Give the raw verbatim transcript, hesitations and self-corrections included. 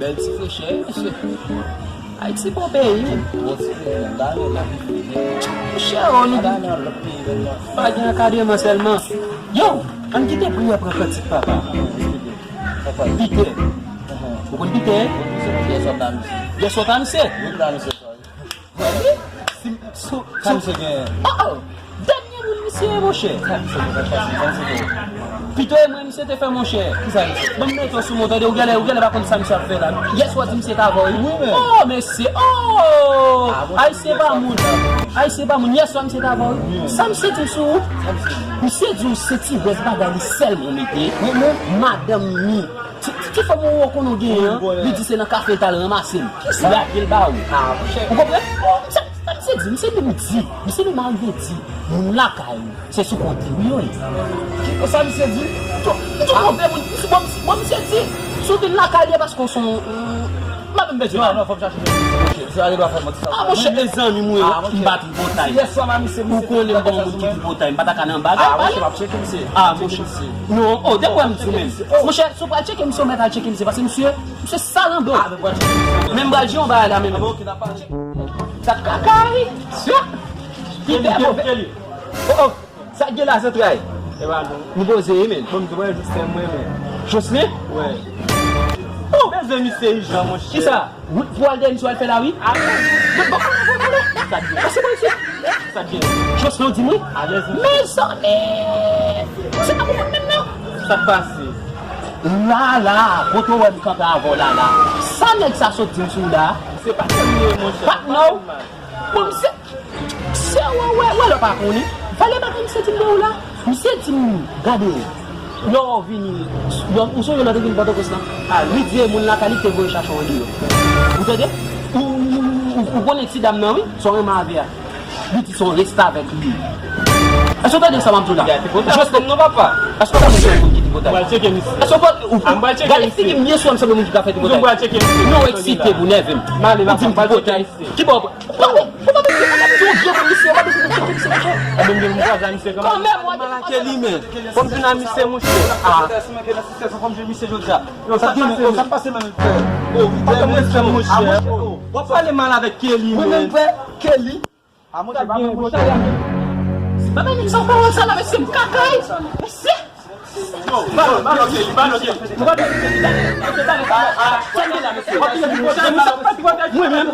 Bèl ti frechè, mesye. Ayiti bon peyi, men. Bon ti peyi, men. Gade la. Monchè, o, nou gen, pa gen ankadreman sèlman. Yo, ann kite priyè pran kantik, papa. Pitè. Ou konn Pitè? Yèswa ta misye. Yèswa ta misye? Wi, ta misye. Wi. Si, so, sa misye genyen? Oh, oh. Dènye moun misye ye, monchè. Sa misye te fè, sa misye te. Pito e mwen misye te fè, monchè. Kisa misye? Ban m mete w sou mwen, tande, ou genlè, ou genlè pa konn sa misye ap fè la. Yèswa di misye t avè w, wi. Wi, men. Oh, mesye, oh! Ayisyen pa moun. Ayisyen pa moun. Yèswa misye t avè w, wi. Sa misye di m sou ou? Sa misye di? Misye di w se ti rès bagay li sèlman mete. Wi, men. Madanm ni. Ti, ti, ti fanm ou wè konnen w genyen an, li di se nan kafe l t al ranmase l. Li lage l ba ou. Ou konprann? Sa, sa misye di, misye menm di, misye menm arive di, moun lakay ou, se sou kont li wi yo ye. Ki, sa misye di? Tou, tou konprann moun, misye, bon, bon, misye di, si w vin lakay li, e paske w se yon, m pa menm bezwen. Non, non, fò m chache. Ok, misye ale ba fè manti sa. Ah, monchè, e zanmi m ou ye, m pa tripotay. Ou konnen m pa yon moun ki tripotay, m pa ta ka nan bagay. Ah, monchè, m ap tcheke misye. Ah, monchè. Non, oh, depi w wè m di w menm. Monchè, si w pral tcheke misye, ou mèt al tcheke misye, paske misye, misye salanbè. Ah, men pral tcheke misye. Men m pral di yon bagay la menm. Ah, bon, ok, n ap pale. Sa kakari. Ki bè move. Oh, oh. Sa k gen la, zantray? E pa nou. Nou poze wi, men. Bon, m tou wè Joslin, mwen, men. Joslin? Wè. Oh, bezwen misye ijan, monchè. Kisa? Wout pou al dèyè misye al fè la wi. Ah, men bon, bon, bon, bon. Sa k gen? Pase mwen isit. Sa k gen? Joslin di mwen. Alèz. Mezanmi! Se pa pou mwen menm non. Sa k pase? La, la, kote w wè m kanpe avè w la, la. Sa nèg sa sot di m sou w la? Se pa tèm li ye, monchè. Pa t non. Bon, se Se wè, wè, wè lè w pa konnen. Valè bagay misye di m de ou la. Misye di m, gade, lè w vini, lè w, ou sonje lè w te vin Pòtoprens lan? Ah, li di e moun lakay li ki te voye chache w andeyò. Ou tande? Ou, ou, ou, ou konnen ti dam nan, wi, sa w renmen avè a. Li di se yon restavèk li ye. Èske w tande sa m ap di w la? Jòs, non, papa. Èske w konnen se yon moun ki tripotay? Èske w konnen, ou, gade figi m, byen sou ansanm moun ki ka fè tripotay. Non, eksite pou nève m. Ou di m tripotay. Ki bò? Ou pa bezwen, ou pa bezwen di yon vye moun misye, ou pa bezwen di yon vye misye, monchè. Kanmenm, wè. Mal ak Kelly, men. Fò m vin a misye, monchè. Ah. Fò m jwenn misye jodi a. Yo, sa k pase, yo, sa k pase menm, frè? Oh, frè, mwen, frè, monchè. W ap pale mal avèk Kelly, men. Mwen menm, frè, Kelly. Ah, monchè, pa mwen, monchè. Se pa menm sa, pawòl sa la, mesye, m kakay. Mesye. Mwen menm.